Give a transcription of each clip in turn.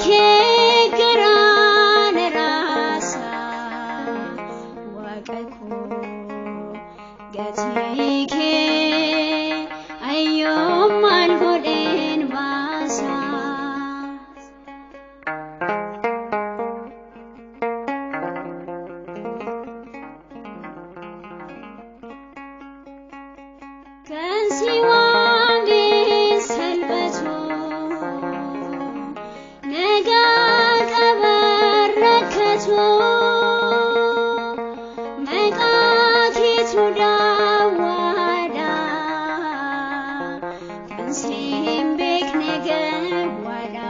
kee garaa na raasaa Waaqa koo gatii kee ayyoon maal godheen baasaa. Kan si waamee salphatu nagaa qaba rakkatu maqaa keetu daawwaadha kan si hin beekne gawwaadha.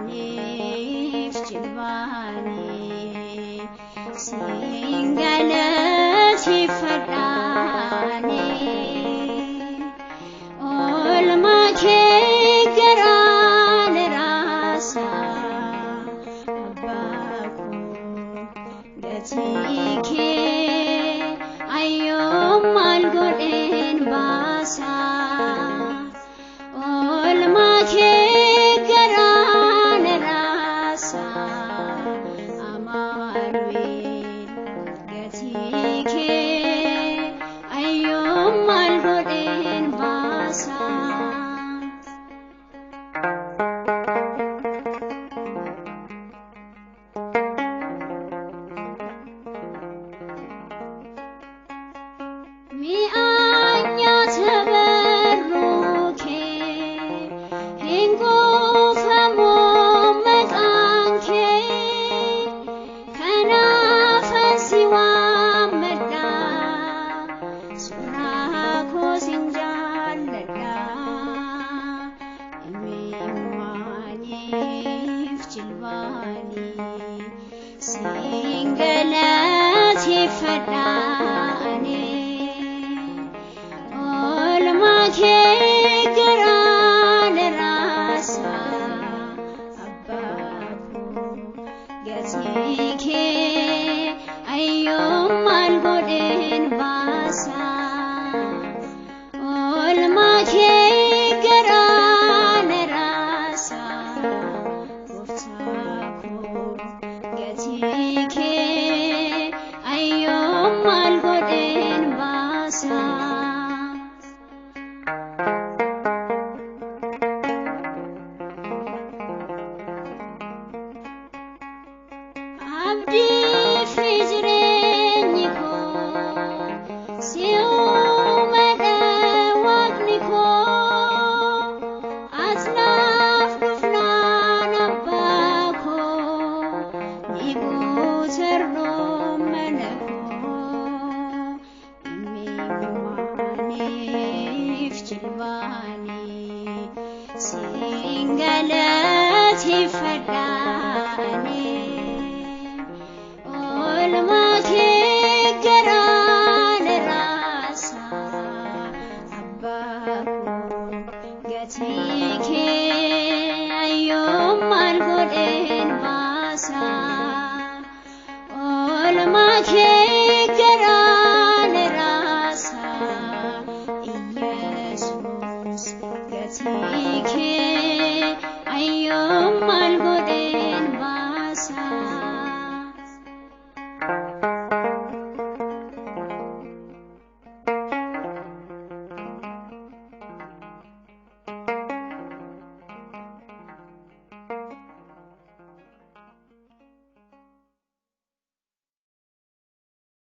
Imimmaaniif jilbaanii siin galateeffadhaani. Oolmaa kee garaa na raasaa abbaa koo gatii kee ayyoon maal godheen baasaa. Oolmaa kee garaa na raasaa Amaanu'el gatii kee ayyoon maal godheen baasaa. Mi'aan nyaata barruu kee hin kuufamu maqaan kee kanaafan si waammadha suuraa koo sin jaalladha imimmaaniif jilbaanii siin galateeffadhaani. Oolmaa kee garaa na raasaa abbaa koo gatii kee ayyoon maal godheen baasaa. Oolmaa kee garaa na raasaa gooftaa koo gatii kee ayyoon maal godheen baasaa. Abdii fi jireenyi koo si uumadha waaqni koo ati naaf dhufnaan abbaa koo ni guutarroo mana koo imimmaaniif jilbaanii siin galateeffadhaani. Oolmaa kee garaa na raasaa abbaa koo gatii kee.